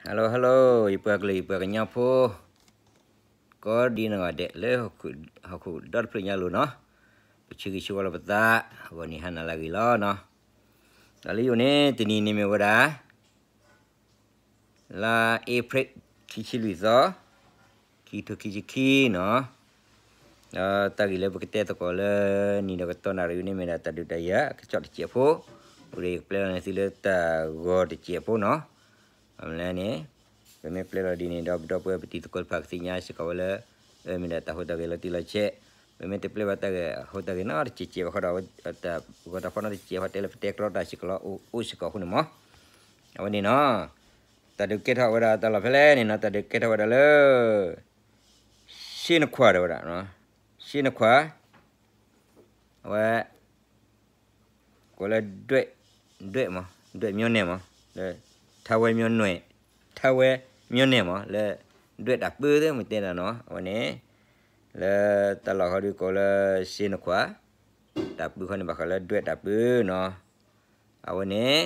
Hello hello, ယပှၤကလုာ် ယပှၤကညီဖိ ကိးဒ်နီၢ်ဂၤဒဲးလၢ ဟီၣ်ခိၣ်ဒီတဖျၢၣ်ညါလိၤနီၤ, ပဆၢဂ့ၤဆၢဝါလီၤပသး ဂီၤနံၤဟါနၤလၢအဂ့ၤလီၤနီၤ. ဒီးလၢယအိၣ်န့ၣ် တနံၤန့ၣ်မ့ၢ်ဝဲဒၣ် လါအ့ဖြ့ၣ် ခံဆံလွံၢ်သီ ခံကထိခံဆံခံနီၤ. ဒီးတၢ်ဂ့ၢ်လၢပကတဲသကိးလၢ နံၤဒီးကတီၢ်နၣ်ရံၣ်ဝဲန့ၣ်မ့ၢ်ဒၣ် တၢ်ဒုးတၢ်ယၤကစီၣ်တစဲးဖိ, အဃိဒီးယကပျဲလီၤန့ၢ်သုလၢတၢ်ဂီၤတစဲးဖိနီၤ. ဘၣ်မနုၤလဲၣ်န့ၣ် ပမ့ၢ်ပျဲလီၤဒ်န့ၣ်ဒီး ပဒီပုၢ်ဝဲၢ်ပတံၤသကိးတဖၣ်ကသ့ၣ်ညါစ့ၢ်ကီးဝဲလၢ မ့ၢ်ဒၣ်တၢ်ဟူးတၢ်ဂဲၤလီၤတံၢ်လီၤဆဲး, ပမ့ၢ်တပျဲဘၣ်တၢ်ဂီၤဟူးတၢ်ဂဲၤနီတစဲးစဲးဘၣ်ဃီဒီး တၢ်ဂီၤတၢ်ဖီၣ်နီတစဲးဘၣ်ဃီ တဲလၢပတဲကြီတၢ်စ့ၢ်ကီးလီၤ အိၣ်စ့ၢ်ကီးအဃိန့ၣ်မး. အဝဲန့ၣ်နီၤ တၢ်ဒုးကဲထီၣ်ဝဲဒၣ်တၢ်လီၢ်ဖဲလဲၣ်န့ၣ်နီၤ, တၢ်ဒုးကဲထီၣ်ဝဲဒၣ်လၢ ရှ့နခွါတဲဝဲဒၣ်, ရှ့နခွါ အဝဲ ကိးလၢ ဒွဲၣ်, ဒွဲၣ်မး, ဒွဲၣ်မျိုးနွယ်မး, လၢ ထါဝဲမျိုးနွယ်, ထါဝဲမျိုးနွယ်မး လၢ ဒွဲၣ်တၢ်ပၢသ့ၣ်မ့ၢ်တဲဒၣ်နီၤ, အဝဲန့ၣ် လၢတၢ်လီၢ်ဃီဒုးကိးလၢ ရှ့နခွါ, တၢ်ပၢဃီန့ၣ် ဘၣ်ဃးလၢဒွဲၣ်တၢ်ပၢနီၤ. အဝဲန့ၣ်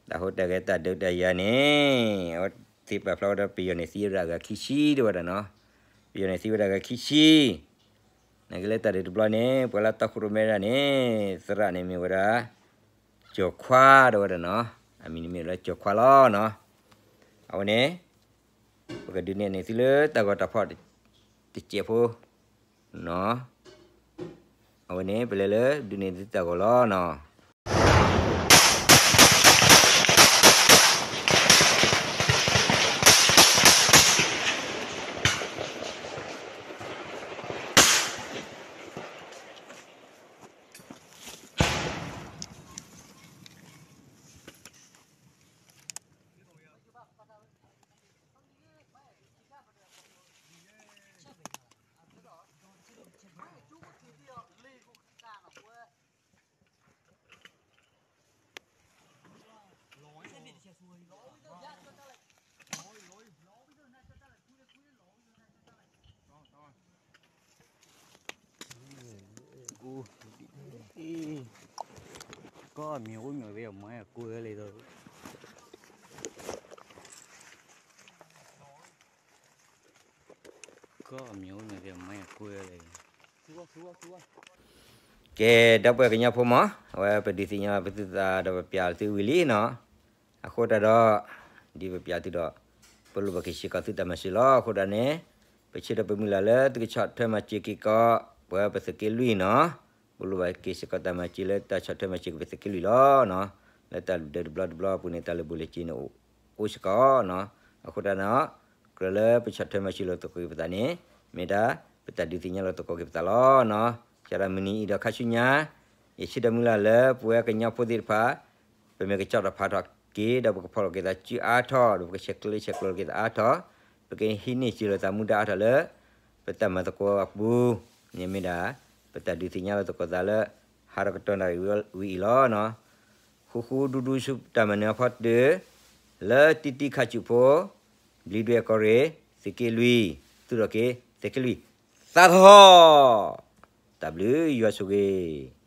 တၢ်ဟူးတၢ်ဂဲၤတၢ်ဒုးတၢ်ယၤန့ၣ် အဝဲသ့ၣ်ပာ်ဖျါဝဲဒီး ပယီၤန့ၣ်သံဝဲဒၣ်အဂၤခံဆံတဲဝဲဒၣ်နီၤ, ပယီၤန့ၣ်သံဝဲဒၣ်အဂၤခံဆံ, နာ်က့လၢတၢ်ဒုးတဘျီန့ၣ် ပှၤလၢတီခိၣ်ရိၣ်မဲဒၣ်န့ၣ် သရၣ်န့ၣ်မ့ၢ်ဝဲဒၣ် ကၠီၤခွါတဲဝဲဒၣ်နီၤ, အမံၤန့ၣ်မ့ၢ်လၢကၠီၤခွါလီၤနီၤ. အဝဲန့ၣ် ပကဒုးနဲၣ်န့ၢ်သုလၢတၢ်ဂီၤတၢ်ဖီၣ်တစဲးဖိနီၤ, အဝဲန့ၣ် ပလဲၤလၢဒုးနဲၣ်သုတၢ်ဂီၤလီၤနီၤ. ကီၢ်မံၤအိၣ်မံၤဝဲမၤကူလၢ ကီၢ်မံၤအိၣ်မံၤဝဲမၤကူလၢ ကဲ ဒီပုၢ်ဝဲၢ်ကညီဖိမး, အဝဲပဒုးသ့ၣ်ညါပသုသးဒီးပပျးသုဝံၤလံနီၤ. အဃိတၢ်ဒီး ဒ်ပပျးသုဒီး ပလိၣ်ဘၣ်က့ၤစ့ၢ်ကီးသုတၢ်မၤစၢၤလီၤ. အဃိဒၣ်န့ၣ် ပဆၢဒီးပမုၢ်လၢ်လၢသုကဆီၣ်ထွဲမၤစၢၤက့ၤကီး ပဝဲပသုးက့လွံၢ်နီၤ. ပလိၣ်ဘၣ်က့ၤစ့ၢ်ကီးတၢ်မၤစၢၤလၢတၢ်ဆီၣ်ထွဲမၤစၢၤက့ၤပသုးက့လွံၢ်လီၤနီၤ. လၢတၢ်လုၢ်ဒၢတဘျီတဘျီအပူၤန့ၣ် တၢ်လၢာ်ဘူၣ်လၢာ်စ့ၤန့ၣ် အိၣ်စ့ၢ်ကီးနီၤ. အဃိတၢ်န့ၣ် ကြၢးလၢပဆီၣ်ထွဲမၤစၢၤလိာ်သကိးက့ၤပသးန့ၣ် မ့ၢ်ဒၣ်ပတၢ်ဒုးသ့ၣ်ညါလိာ်သကိးက့ၤပသးလီၤနီၤ. စးထီၣ်မုၢ်နံၤအံၤဒီးခါဆူညါ ယဆၢဒီးမုၢ်လၢ်လၢပဝဲကညီဖိသ့ၣ်တဖၣ် ပမ့ၢ်ကဆီၣ်တဖးထီၣ်က့ၤ ဒီးပကဖီၣ်လိာ်က့ၤသးစုအါထီၣ် ဒီးပကဆဲးကျိးဆဲးကျိးလိာ်က့ၤသးအါထီၣ် ပကဟံးန့ၢ်စၢၤလိာ်သးမူဒါအါထီၣ်လၢ ပတၢ်မၤသကိးအပူၤန့ၣ်မ့ၢ်ဒၣ် ပတၢ်ဒုးသ့ၣ်ညါလိာ်သကိးသးလၢ ဟးဒီးကတီၢ်နၣ်ရံၣ်ဝံၤအံၤလီၤနီၤ. ဃူဃူဒူဒူဆူတၢ်မၤနၢၤအဖီတၢၣ် လၢတံတံခါဆူၣ်ဖိ ဘျံးဒွဲၣ်ကီၢ်ရ့ၣ် သုးက့လွံၢ် သူၣ်ထီၣ်က့ၤ သုးက့လွံၢ် သးသဟီၣ် တၢ်ဘျုးယွၤဆိၣ်ဂ့ၤ